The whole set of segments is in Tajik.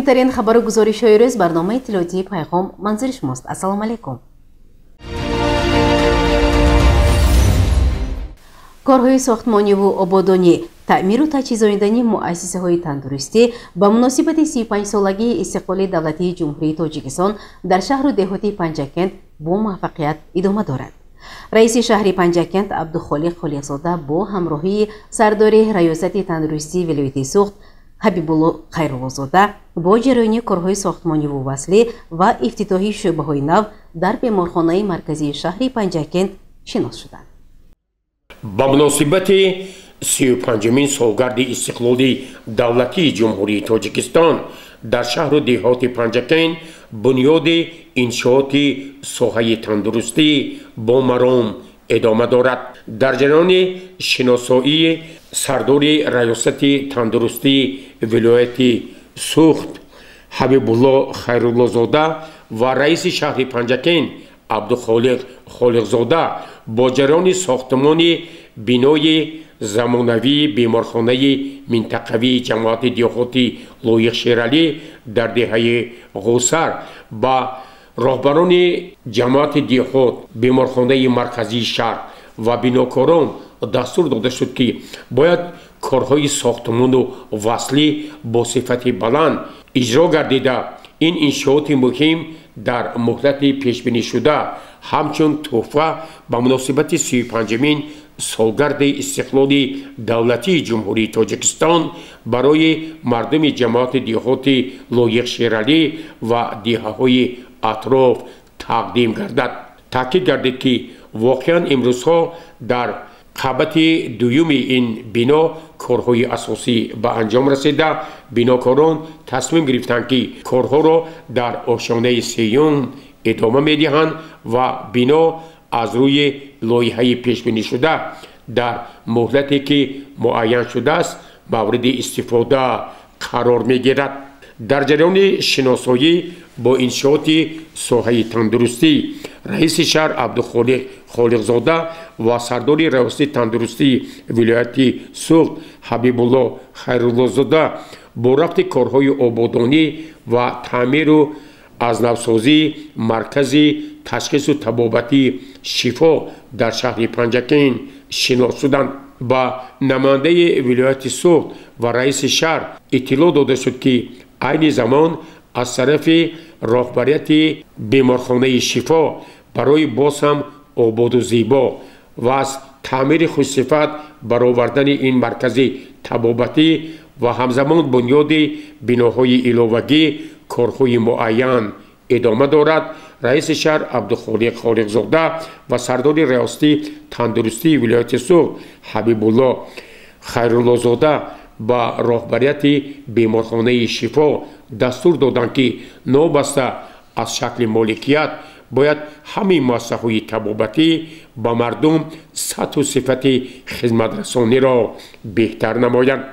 Муҳимтарин хабару гузоришҳои рӯз барномаи иттилоотии Пайғом манзури шумост. Ассалому алайкум. Корҳои сохтмониву ободонӣ, таъмиру таҷҳизонидани муассисаҳои тандурустӣ ба муносибати 35-солагии истиқлоли давлатии Ҷумҳурии Тоҷикистон дар шаҳру деҳоти Панҷакент бо муваффақият идома дорад. Раиси шаҳри Панҷакент Абдухолиқ Холиқзода бо ҳамроҳии сардори раёсати тандурустии вилояти Суғд Ҳабибулло Хайруллозода бо ҷараёни корҳои сохтмониву васлӣ ва ифтитоҳи шӯъбаҳои нав дар беморхонаи марказии шаҳри Панҷакент шинос шуданд. Ба муносибати 35-умин солгарди истиқлоли давлатии Ҷумҳурии Тоҷикистон дар шаҳру деҳоти Панҷакент бунёди иншооти соҳаи тандурустӣ бо маром идома дорад. Дар ҷараёни шиносоии сардори раёсати тандурустии вилояти Суғд Ҳабибулло Хайруллозода ва раиси шаҳри Панҷакент Абдухолиқ Холиқзода бо ҷараёни сохтмони бинои замонавии беморхонаи минтақавии ҷамоати деҳоти Лоиқ Шералӣ дар деҳаи Ғусар ба роҳбарони ҷамоати деҳот, беморхонаи марказии шаҳр ва бинокорон дастур дода шуд, ки бояд корҳои сохтмону васлӣ бо сифати баланд иҷро гардида, ин иншооти муҳим дар муҳлати пешбинишуда ҳамчун тӯҳфа ба муносибати 35-умин солгарди истиқлоли давлатии Ҷумҳурии Тоҷикистон барои мардуми ҷамоати деҳоти Лоиқ Шералӣ ва деҳаҳои атроф тақдим гардад. Таъкид гардид, ки воқеан имрӯзҳо дар қабати дуюми ин бино корҳои асосӣ ба анҷом расида, бинокорон тасмим гирифтанд, ки корҳоро дар ошёнаи сеюм идома медиҳанд ва бино аз рӯи лоиҳаи пешбинишуда дар муҳлате ки муайян шудааст мавриди истифода қарор мегирад. Дар ҷараёни шиносоӣ бо иншооти соҳаи тандурустӣ раиси шаҳр Абдухолиқ Холиқзода ва сардори раёсати тандурустии вилояти Суғд Ҳабибулло Хайруллозода бо рафти корҳои ободонӣ ва таъмиру аз навсозии маркази ташхису табобатии Шифо дар шаҳри Панҷакент шинос шуданд. Ба намояндаи вилояти Суғд ва раиси шаҳр иттилоъ дода шуд, ки айни замон аз тарафи роҳбарияти беморхонаи Шифо барои боз ҳам ободу зебо ва аз таъмири хушсифат баровардани ин маркази табобатӣ ва ҳамзамон бунёди биноҳои иловагӣ корҳои муайян идома дорад. Раиси шаҳр Абдухолиқ Холиқзода ва сардори раёсати тандурустии вилояти Суғд Ҳабибулло Хайруллозода ба роҳбарияти беморхонаи Шифо дастур доданд, ки новобаста аз шакли моликият бояд ҳамаи муассисаҳои табобатӣ ба мардум сатҳу сифати хизматрасониро беҳтар намоянд.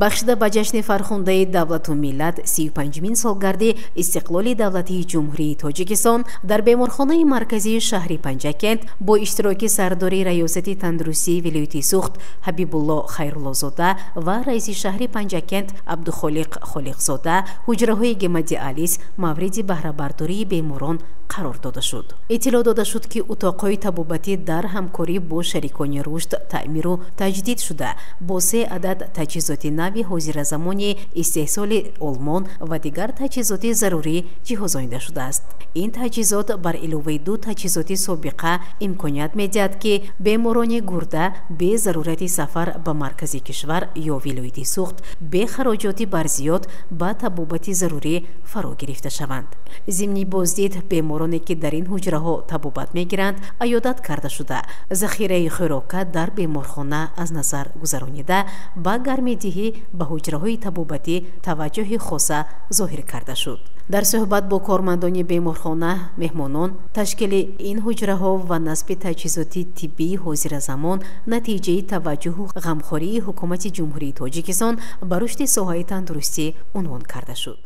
Бахшида ба ҷашни фархундаи давлату миллат 35-умин солгарди истиқлоли давлатии Ҷумҳурии Тоҷикистон дар беморхонаи марказии шаҳри Панҷакент бо иштироки сардори раёсати тандурустии вилояти Суғд Ҳабибулло Хайруллозода ва раиси шаҳри Панҷакент Абдухолиқ Холиқзода ҳуҷраҳои гемодиализ мавриди баҳрабардории беморон қарор дода шуд. Иттилоъ дода шуд, ки утоқҳои табобатӣ дар ҳамкорӣ бо шарикони рушд таъмиру таҷдид шуда, бо 3 адад таҷҳизоти нави ҳозиразамони истеҳсоли Олмон ва дигар таҷҳизоти зарурӣ ҷиҳозонида шудааст. Ин таҷҳизот бар иловаи 2 таҷҳизоти собиқа имконият медиҳад, ки беморони гурда бе зарурати сафар ба маркази кишвар ё вилояти Суғд бе хароҷоти барзиёд ба табобати зарурӣ фаро гирифта шаванд. Зимни боздид бемороне ки дар ин ҳуҷраҳо табобат мегиранд аёдат карда шуда, захираи хӯрока дар беморхона аз назар гузаронида, ба гармидиҳӣ ба ҳуҷраҳои табобатӣ таваҷҷӯҳи хоса зоҳир карда шуд. Дар суҳбат бо кормандони беморхона, меҳмонон ташкили ин ҳуҷраҳо ва насби таҷҳизоти тиббии ҳозиразамон натиҷаи таваҷҷӯҳу ғамхории ҳукумати Ҷумҳурии Тоҷикистон ба рушди соҳаи тандурустӣ унвон карда шуд.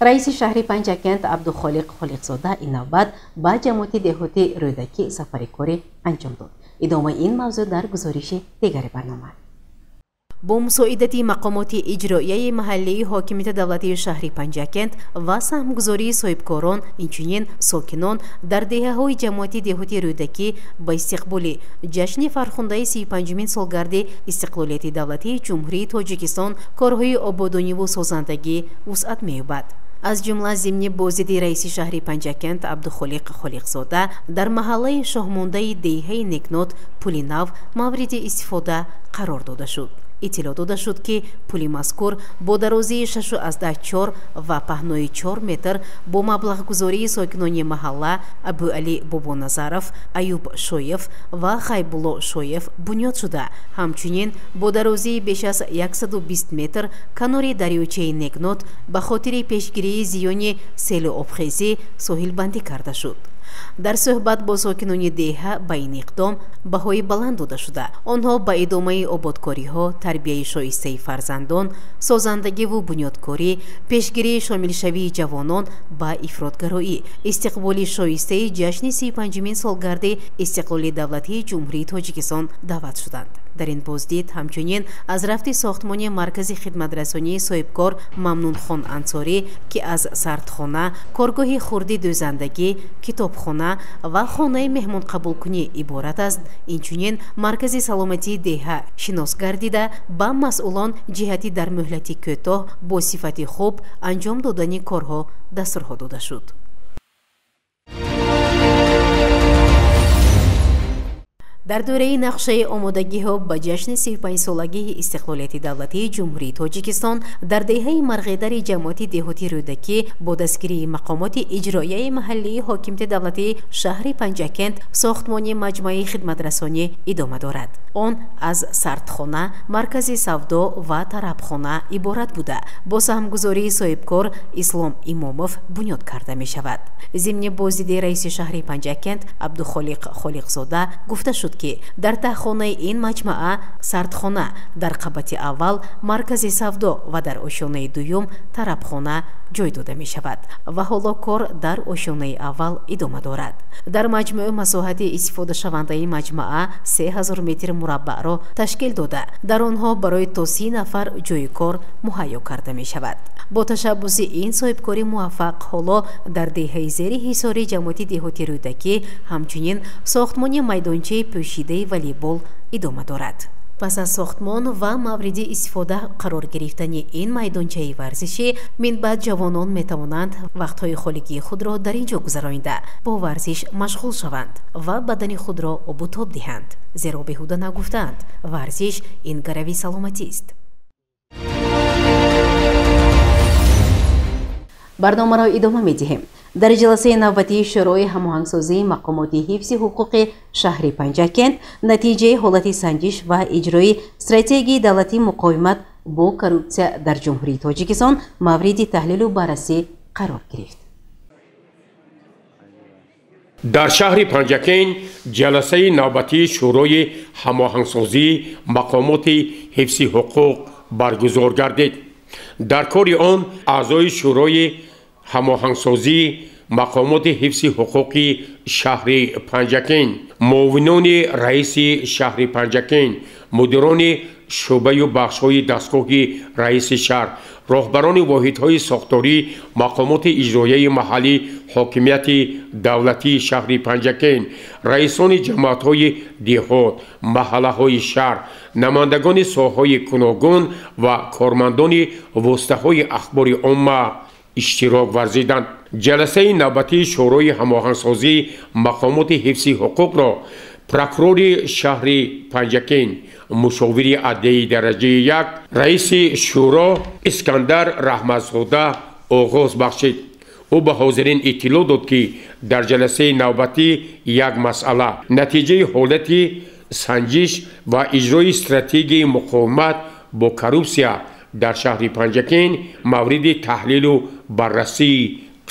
Раиси шаҳри Панҷакент Абдухолиқ Холиқзода ин навбат ба ҷамоати деҳоти Рӯдакӣ сафари корӣ анҷом дод. Идомаи ин мавзӯъ дар гузориши дигари барнома. Бо мусоидати мақомоти иҷроияи маҳаллии ҳокимияти давлатии шаҳри Панҷакент ва саҳмгузории соҳибкорон, инчунин сокинон дар деҳаҳои ҷамоати деҳоти Рӯдакӣ ба истиқболи ҷашни фархундаи 35-умин солгарди истиқлолияти давлатии Ҷумҳурии Тоҷикистон корҳои ободониву созандагӣ вусъат меёбад. Аз ҷумла зимни боздиди раиси шаҳри Панҷакент Абдухолиқ Холиқзода дар маҳаллаи шоҳмондаи деҳаи Некнот пули нав мавриди истифода қарор дода шуд. Иттилоъ дода шуд, ки пули мазкур бо дарозии 6,4 ва паҳнои 4 метр бо маблағгузории сокинони маҳалла Абуалӣ Бобоназаров, Аюб Шоев ва Ғайбулло Шоев бунёд шуда, ҳамчунин бо дарозии беш аз 120 метр канори дарёчаи Некнот ба хотири пешгирии зиёни селу обхезӣ соҳилбандӣ карда шуд. Дар суҳбат бо сокинони деҳа ба ин иқдом баҳои баланд дода шуда, онҳо ба идомаи ободкориҳо, тарбияи шоистаи фарзандон, созандагиву бунёдкорӣ, пешгирии шомилшавии ҷавонон ба ифротгароӣ, истиқболи шоистаи ҷашни 35-умин солгарди истиқлоли давлатии Ҷумҳурии Тоҷикистон даъват шуданд. Дар ин боздид ҳамчунин аз рафти сохтмони маркази хидматрасонии соҳибкор Мамнунхон Ансорӣ, ки аз сардхона, коргоҳи хурди дӯзандагӣ, китобхона ва хонаи меҳмонқабулкунӣ иборат аст, инчунин маркази саломатии деҳа шинос гардида, ба масъулон ҷиҳати дар муҳлати кӯтоҳ бо сифати хуб анҷом додани корҳо дастурҳо дода шуд. Дар доираи нақшаи омодагиҳо ба ҷашни 35-солагии истиқлолияти давлатии Ҷумҳурии Тоҷикистон дар деҳаи Марғедари ҷамоати деҳоти Рӯдакӣ бо дастгирии мақомоти иҷроияи маҳаллии ҳокимияти давлатии шаҳри Панҷакент сохтмони маҷмӯаи хидматрасонӣ идома дорад. Он аз сардхона, маркази савдо ва тарабхона иборат буда, бо саҳмгузории соҳибкор Ислом Имомов бунёд карда мешавад. Зимни боздиди раиси шаҳри Панҷакент Абдухолиқ Холиқзода гуфта шуд, ки дар таҳхонаи ин маҷмаа сардхона, дар қабати аввал маркази савдо ва дар ошёнаи дуюм тарабхона ҷой дода мешавад ва ҳоло кор дар ошёнаи аввал идома дорад. Дар маҷмӯъ масоҳати истифодашавандаи маҷмаа 3000 метр мураббаъро ташкил дода, дар онҳо барои то 30 нафар ҷойи кор муҳайё карда мешавад. Бо ташаббуси ин соҳибкори муваффақ ҳоло дар деҳаи зери ҳисори ҷамоати деҳоти Рӯдакӣ ҳамчунин сохтмони майдончаи пӯшидаи волейбол идома дорад. Пас аз сохтмон ва мавриди истифода қарор гирифтани ин майдончаи варзишӣ, минбаъд ҷавонон метавонанд вақтҳои холигии худро дар ин ҷо гузаронида, бо варзиш машғул шаванд ва бадани худро обутоб диҳанд. Зеро беҳуда нагуфтаанд, варзиш ин гарави саломатист. Барномаро идома медиҳем. Дар ҷаласаи навбатии Шӯрои ҳамоҳангсозии мақомоти ҳифзи ҳуқуқи шаҳри Панҷакент натиҷаи ҳолати санҷиш ва иҷрои стратегияи давлатии муқовимат бо коррупсия дар Ҷумҳурии Тоҷикистон мавриди таҳлилу баррасӣ қарор гирифт. Дар шаҳри Панҷакент ҷаласаи навбатии Шӯрои ҳамоҳангсозии мақомоти ҳифзи ҳуқуқ баргузор гардид. Дар кори он аъзои Шӯрои ҳамоҳангсозии мақомоти ҳифзи ҳуқуқи шаҳри Панҷакент, муовинони раиси шаҳри Панҷакент, мудирони шӯъбаю бахшҳои дастгоҳи раиси шаҳр, роҳбарони воҳидҳои сохторӣ, мақомоти иҷроияи маҳаллӣ, ҳокимияти давлатии шаҳри Панҷакент, раисони ҷамоатҳои деҳот, маҳаллаҳои шаҳр, намояндагони соҳаҳои гуногун ва кормандони воситаҳои ахбори омма иштирок варзиданд. Ҷаласаи навбатии Шӯрои ҳамоҳангсозии мақомоти ҳифзи ҳуқуқро прокурори шаҳри Панҷакент, мушовири адлияи дараҷаи 1, раиси шӯро Искандар Раҳматзода оғоз бахшид. Ӯ ба ҳозирин иттилоъ дод, ки дар ҷаласаи навбатӣ як масъала натиҷаи ҳолати санҷиш ва иҷрои стратегияи муқовимат бо коррупсия дар шаҳри Панҷакент мавриди таҳлилу баррасӣ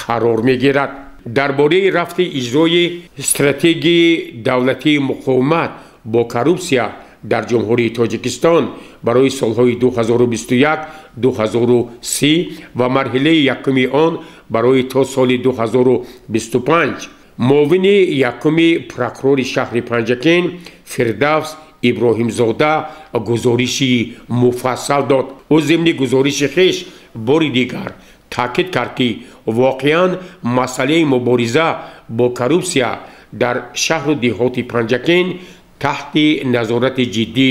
қарор мегирад. Дар бораи рафти иҷрои стратегияи давлатии муқовимат бо коррупсия дар Ҷумҳурии Тоҷикистон барои солҳои 2021-2030 ва марҳилаи якуми он барои то соли 2025 муовини якуми прокурори шаҳри Панҷакент Фирдавс Иброҳимзода гузориши муфассал дод. Ӯ зимни гузориши хеш бори дигар таъкид кард, ки воқеан масъалаи мубориза бо коррупсия дар шаҳру деҳоти Панҷакент таҳти назорати ҷиддӣ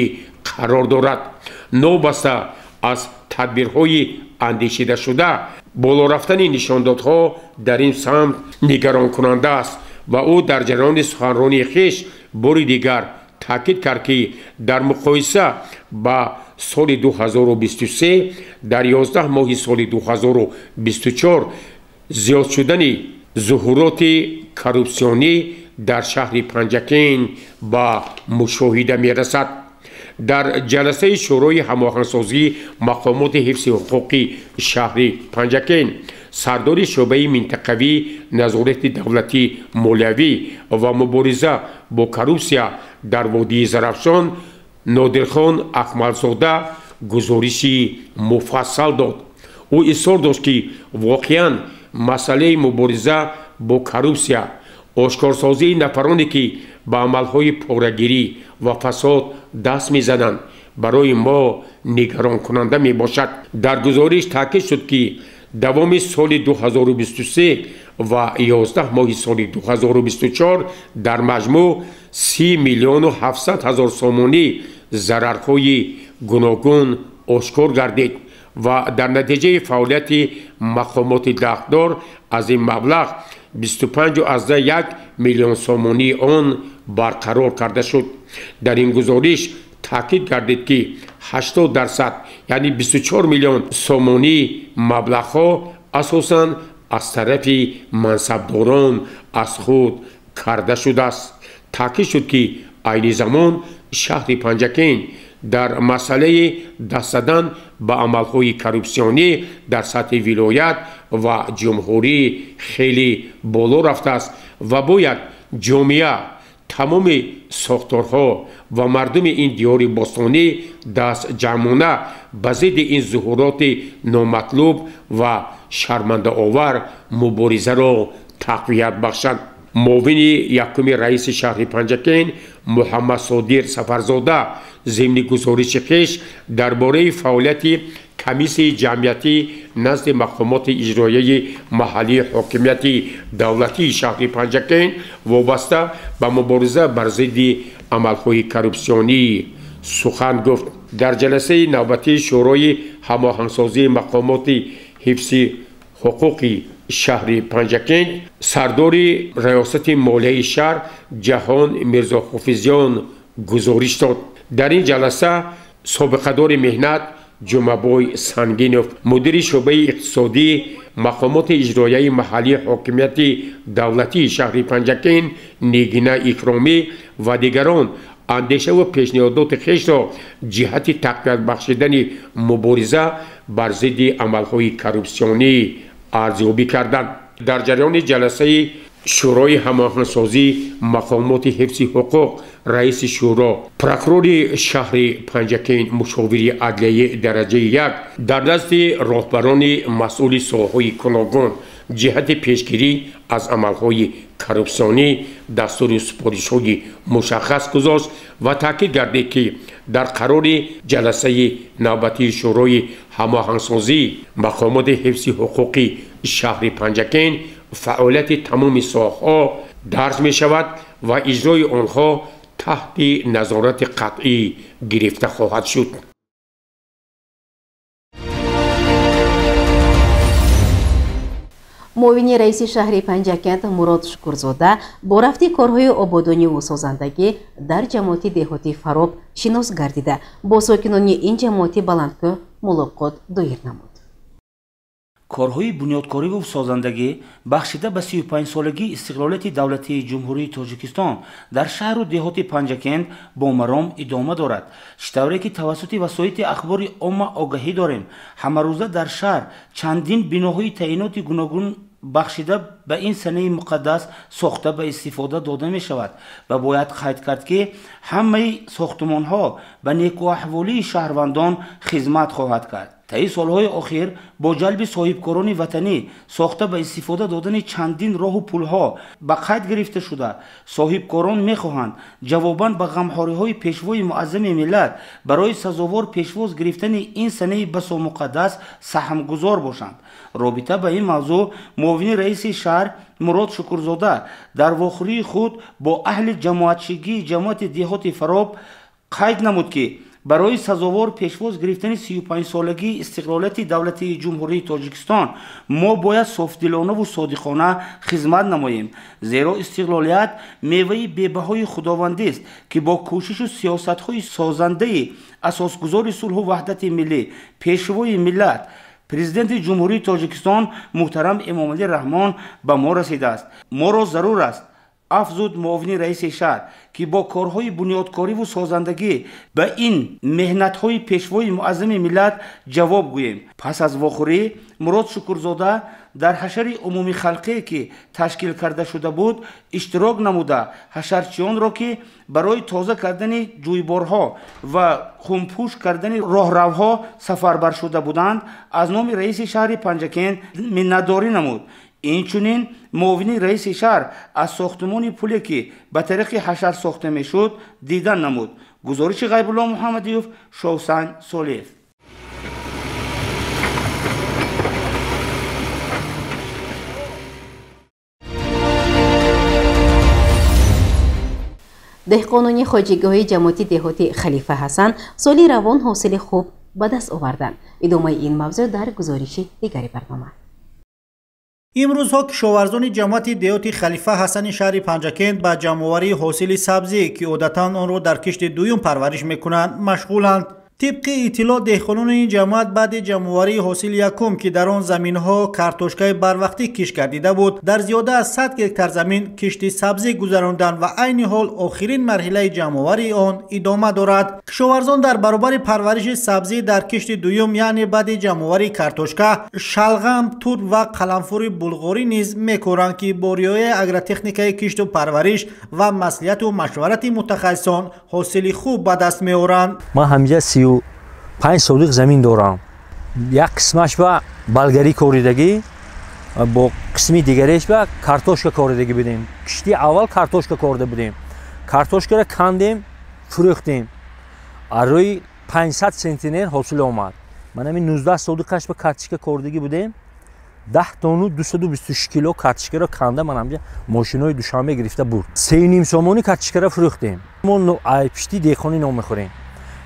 қарор дорад. Новобаста аз тадбирҳои андешидашуда, боло рафтани нишондодҳо дар ин самт нигаронкунанда аст ва ӯ дар ҷараёни суханронии хеш бори дигар таъкид кард, ки дар муқоиса ба соли 2023 дар 11 моҳи соли 2024 зиёд шудани зуҳуроти коррупсионӣ дар шаҳри Панҷакент ба мушоҳида мерасад. Дар ҷаласаи Шӯрои ҳамоҳангсозии мақомоти ҳифзи ҳуқуқи шаҳри Панҷакент сардори шӯъбаи минтақавии назорати давлатӣ молиявӣ ва мубориза бо коррупсия дар водии Зарафшон Нодирхон Акмалзода гузориши муфассал дод. Ӯ изҳор дошт, ки воқеан масъалаи мубориза бо коррупсия, ошкорсозии нафароне, ки ба амалҳои порагирӣ ва фасод даст мезананд, барои мо нигаронкунанда мебошад. Дар гузориш таъкид шуд, ки давоми соли 2023 ва 11 моҳи соли 2024 дар маҷмӯъ 30 миллиону 700 ҳазор сомонӣ зарарҳои гуногун ошкор гардид ва дар натиҷаи фаъолияти мақомоти дахлдор аз ин маблағ 25,1 миллион сомонии он барқарор карда шуд. Дар ин гузориш таъкид гардид, ки 80%, яъне 24 миллион сомонии маблағҳо асосан аз тарафи мансабдорон аз худ карда шудааст. Таъкид шуд, ки айни замон шаҳри Панҷакент дар масъалаи даст задан ба амалҳои коррупсионӣ дар сатҳи вилоят ва ҷумҳурӣ хеле боло рафтааст ва бояд ҷомеа, тамоми сохторҳо ва мардуми ин диёри бостонӣ дастҷамъона ба зидди ин зуҳуроти номатлуб ва шармандаовар муборизаро тақвият бахшанд. Муовини якуми раиси шаҳри Панҷакент Муҳаммадсодир Сафарзода зимни гузориши хеш дар бораи фаъолияти комиссияи ҷамъиятӣ назди мақомоти иҷроияи маҳаллии ҳокимияти давлатии шаҳри Панҷакент вобаста ба мубориза бар зидди амалҳои коррупсионӣ сухан гуфт. Дар ҷаласаи навбатии Шӯрои ҳамоҳангсозии мақомоти ҳифзи ҳуқуқи шаҳри Панҷакент сардори раёсати молияи шаҳр Ҷаҳон Мирзоҳофизён гузориш дод. Дар ин ҷаласа собиқадори меҳнат Ҷумабой Сангинов, мудири шӯъбаи иқтисодӣ мақомоти иҷроияи маҳаллии ҳокимияти давлатии шаҳри Панҷакент Нигина Икромӣ ва дигарон андешаву пешниҳодоти хешро ҷиҳати тақвият бахшидани мубориза бар зидди амалҳои коррупсионӣ арзёбӣ карданд. Дар ҷараёни ҷаласаи Шӯрои ҳамоҳангсозии мақомоти ҳифзи ҳуқуқ раиси шӯро, прокурори шаҳри Панҷакент, мушовири адлияи дараҷаи 1 дар назди роҳбарони масъули соҳаҳои гуногун ҷиҳати пешгирӣ аз амалҳои коррупсионӣ дастуру супоришҳои мушаххас гузошт ва таъкид гардид, ки дар қарори ҷаласаи навбатии Шӯрои ҳамоҳангсозии мақомоти ҳифзи ҳуқуқи шаҳри Панҷакент фаъолияти тамоми соҳаҳо дарҷ мешавад ва иҷрои онҳо таҳти назорати қатъӣ гирифта хоҳад шуд. Муовини раиси шаҳри Панҷакент Мурод Шукурзода бо рафти корҳои ободониву созандагӣ дар ҷамоати деҳоти Фароб шинос гардида, бо сокинони ин ҷамоати баландкӯҳ мулоқот доир намуд. Корҳои бунёдкориву созандагӣ бахшида ба 35-солагии истиқлолияти давлатии Ҷумҳурии Тоҷикистон дар шаҳру деҳоти Панҷакент бо маром идома дорад. Чӣ тавре ки тавассути васоити ахбори омма огаҳӣ дорем, ҳамарӯза дар шаҳр чандин биноҳои таъиноти гуногун бахшида ба ин санаи муқаддас сохта ба истифода дода мешавад ва бояд қайд кард, ки ҳамаи сохтумонҳо ба некуаҳволии шаҳрвандон хизмат хоҳад кард. Таи солҳои охир бо ҷалби соҳибкорони ватанӣ сохта ба истифода додани чандин роҳу пулҳо ба қайд гирифта шуда, соҳибкорон мехоҳанд ҷавобан ба ғамхориҳои пешвои муаззами миллат барои сазовор пешвоз гирифтани ин санаи басо муқаддас саҳмгузор бошанд. Робита ба ин мавзӯъ муовини раиси шаҳр Мурод Шукурзода дар вохӯрии худ бо аҳли ҷамоатшигии ҷамоати деҳоти Фароб қайд намуд, ки барои сазовор пешвоз гирифтани 35-солагии истиқлолияти давлатии Ҷумҳурии Тоҷикистон мо бояд софдилонаву содиқона хизмат намоем, зеро истиқлолият меваи бебаҳои худовандист, ки бо кӯшишу сиёсатҳои созандаи асосгузори сулҳу ваҳдати миллӣ, пешвои миллат, президенти Ҷумҳурии Тоҷикистон муҳтарам Эмомалӣ Раҳмон ба мо расидааст. Моро зарур аст, афзуд муовини раиси шаҳр, ки бо корҳои бунёдкориву созандагӣ ба ин меҳнатҳои пешвои муаззами миллат ҷавоб гӯем. Пас аз вохӯрӣ Мурод Шукурзода дар ҳашари умумихалқие, ки ташкил карда шуда буд, иштирок намуда, ҳашарчиёнро, ки барои тоза кардани ҷӯйборҳо ва хумпӯш кардани роҳравҳо сафарбар шуда буданд, аз номи раиси шаҳри Панҷакент миннатдорӣ намуд. Инчунин муовини раиси шаҳр аз сохтумони пуле, ки ба тариқи ҳашар сохта мешуд, дидан намуд. Гузориши Ғайбулло Муҳаммадиев, Шовсан Солиев. Деҳқонони хоҷигиҳои ҷамоати деҳоти Халифа Ҳасан соли равон ҳосили хуб ба даст оварданд. Идомаи ин мавзӯъ дар гузориши дигари барнома. Имрӯзҳо кишоварзони ҷамоати деҳоти Халифа Ҳасани шаҳри Панҷакент ба ҷамъоварии ҳосили сабзӣ, ки одатан онро дар кишти дуюм парвариш мекунанд, машғуланд. Тибқи иттилоъ, деҳқонони ин ҷамоат баъди ҷамъоварии ҳосили якум, ки дар он заминҳо картошкаи барвақтӣ кишт гардида буд, дар зиёда аз 100 гектар замин кишти сабзӣ гузаронданд ва айни ҳол охирин марҳилаи ҷамъоварии он идома дорад. Кишоварзон дар баробари парвариши сабзӣ дар кишти дуюм, яъне баъди ҷамъоварии картошка, шалғам, турп ва қаламфури булғорӣ низ мекоранд, ки бо риояи агротехникаи кишту парвариш ва маслиҳату машварати мутахассисон ҳосили хуб ба даст меоранд. 5 содиқ замин дорам. Як қисмаш ба балгарӣ коридагӣ, бо қисми дигареш ба картошка коридагӣ будем. Кишти аввал картошка корида будем. Картошкаро кандем, фурӯхтем. Аз рӯи 500 сентнер ҳосил омад. Ман ҳамин 19 содиқаш ба картошка коридагӣ будем. 10 тонну 226 кило картошкаро канда ман ҳамҷа мошинои Душанбе гирифта бурд. 3,5 сомонӣ картошкаро фурӯхтем. Мо пишти деҳқонӣ нон мехӯрем.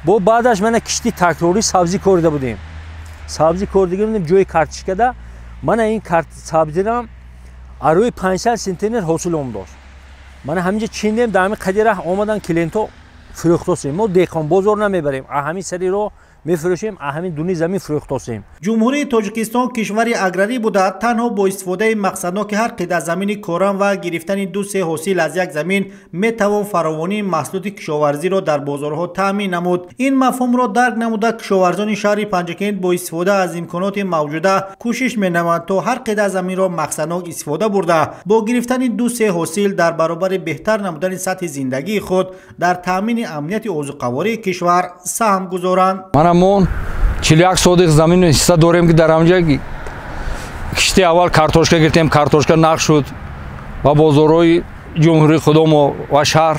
Бо баъдаш мана кишти такрорӣ сабзӣ корида будем. Сабзӣ коридагӣ будем ҷои картошкада. Мана ин сабзирам аз рӯи 500 сентнер ҳосил омдошт. Мана ҳаминҷа чиндем, дар ҳамин қади раҳ омадан клиентҳо фурӯхтосем. Мо деҳқон бозор намебарем, аз ҳамин сари роҳ мефурӯшем, аз ҳамин дуни замин фурӯхтосем. Ҷумҳурии Тоҷикистон кишвари аграрӣ буда, танҳо бо истифодаи мақсадноки ҳар қитъа замини корам ва гирифтани 2-3 ҳосил аз як замин метавон фаровонии маҳсулоти кишоварзиро дар бозорҳо таъмин намуд. Ин мафҳумро дарк намуда, кишоварзони шаҳри Панҷакент бо истифода аз имконоти мавҷуда кӯшиш менамоянд, то ҳар қитъа заминро мақсаднок истифода бурда, бо гирифтани 2-3 ҳосил дар баробари беҳтар намудани сатҳи зиндагии худ дар таъмини амнияти озуқавории кишвар саҳм гузоранд. Мо 41 содиқ замин ҳисса дорем, ки дар ҳамҷа кишти аввал картошка гирифтем, картошка нақ шуд ва бозорҳои ҷумҳурии худомо ва шаҳр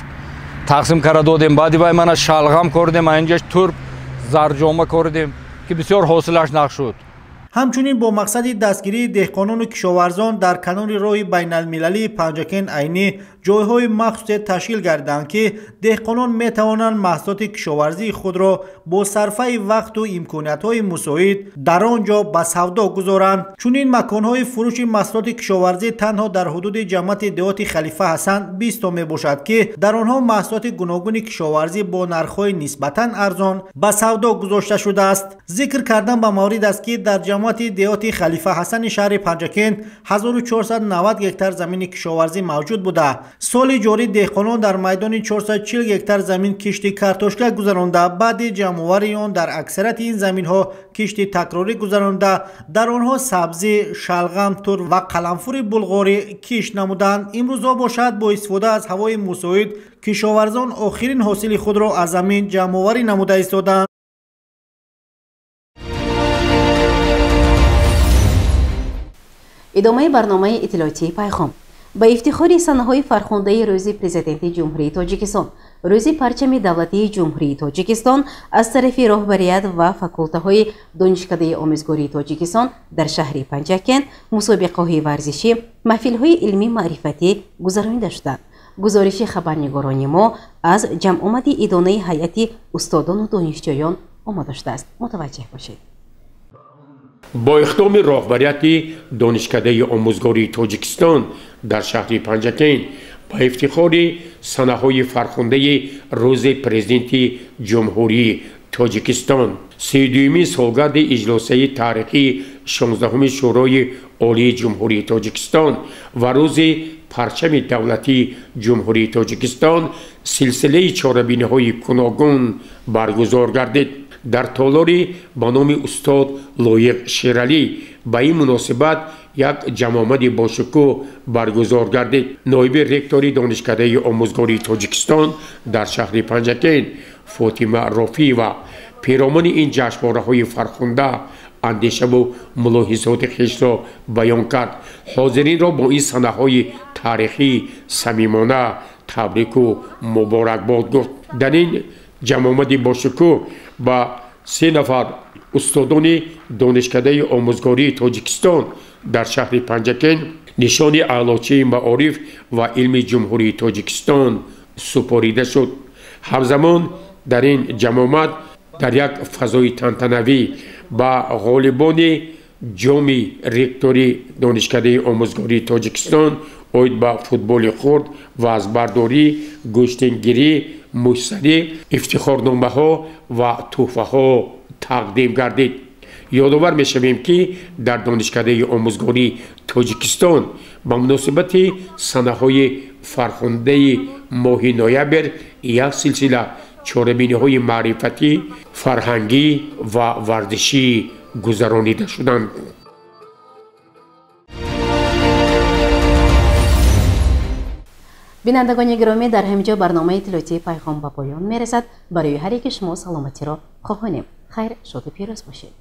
тақсим карда додем. Баъди вай мана шалғам коридем, инҷа турп, зарҷома коридем, ки бисёр ҳосилаш нақ шуд. Ҳамчунин бо мақсади дастгирии деҳқонону кишоварзон дар канори роҳи байналмилалии Панҷакент Айнӣ ҷойҳои махсусе ташкил гардиданд, ки деҳқонон метавонанд маҳсулоти кишоварзии худро бо сарфаи вақту имкониятҳои мусоид дар он ҷо ба савдо гузоранд. Чунин маконҳои фурӯши маҳсулоти кишоварзӣ танҳо дар ҳудуди ҷамоати деҳоти Халифа Ҳасан 20 то мебошад, ки дар онҳо маҳсулоти гуногуни кишоварзӣ бо нархҳои нисбатан арзон ба савдо гузошта шудааст. Зикр кардан ба маврид аст, ки дар ҷамоати деҳоти Халифа Ҳасани шаҳри Панҷакент 1490 гектар замини кишоварзӣ мавҷуд буда, Соли ҷорӣ деҳқонон дар майдони 440 гектар замин кишти картошка гузаронда, баъди ҷамъоварии он дар аксарияти ин заминҳо кишти такрорӣ гузаронда, дар онҳо сабзӣ, шалғам, тур ва қаламфури булғорӣ кишт намуданд. Имрӯзҳо бошад, бо истифода аз ҳавои мусоид кишоварзон охирин ҳосили худро аз замин ҷамъоварӣ намуда истоданд. Идомаи барномаи иттилоотии Пайғом. Ба ифтихори санаҳои фархундаи Рӯзи Президенти Ҷумҳурии Тоҷикистон, Рӯзи парчами давлатии Ҷумҳурии Тоҷикистон аз тарафи роҳбарият ва факултаҳои Донишкадаи омӯзгории Тоҷикистон дар шаҳри Панҷакент мусобиқаҳои варзишӣ, маҳфилҳои илмӣ-маърифатӣ гузаронида шуданд. Гузориши хабарнигорони мо аз ҷамъомади идонаи ҳайати устодону донишҷӯён омода шудааст. Мутаваҷҷеҳ бошед. Бо иқдоми роҳбарияти Донишкадаи омӯзгории Тоҷикистон дар шаҳри Панҷакент ба ифтихори санаҳои фархундаи Рӯзи Президенти Ҷумҳурии Тоҷикистон, 32-юмин солгарди иҷлосияи таърихии 16-уми Шӯрои Олии Ҷумҳурии Тоҷикистон ва Рӯзи парчами давлатии Ҷумҳурии Тоҷикистон силсилаи чорабиниҳои гуногун баргузор гардид. Дар толори ба номи устод Лоиқ Шералӣ ба ин муносибат як ҷамъомади бошукӯҳ баргузор гардид. Ноиби ректори Донишкадаи омӯзгории Тоҷикистон дар шаҳри Панҷакент Фотима Рофиева пиромони ин ҷашнвораҳои фархунда андешаву мулоҳизоти хешро баён кард. Ҳозиринро бо ин санаҳои таърихӣ самимона табрику муборакбод гуфт. Дар ин ҷамъомади бошукӯҳ ба 3 нафар устодони Донишкадаи омӯзгории Тоҷикистон дар шаҳри Панҷакент нишони аълочии маориф ва илми Ҷумҳурии Тоҷикистон супорида шуд. Ҳамзамон дар ин ҷамъомад дар як фазои тантанавӣ ба ғолибони ҷоми ректори Донишкадаи омӯзгории Тоҷикистон оид ба футболи хурд, вазбардорӣ, гӯштингирӣ, муштсарӣ ифтихорномаҳо ва тӯҳфаҳо тақдим гардид. Ёдовар мешавем, ки дар Донишкадаи омӯзгории Тоҷикистон ба муносибати санаҳои фархундаи моҳи ноябр як силсила чорабиниҳои маърифатӣ, фарҳангӣ ва варзишӣ гузаронида шуданд. Бинандагони гиромӣ, дар ҳамин ҷо барномаи иттилоотии Пайғом ба поён мерасад. Барои ҳар яки шумо саломатиро хоҳонем. Хайр, шоду пирӯз бошед.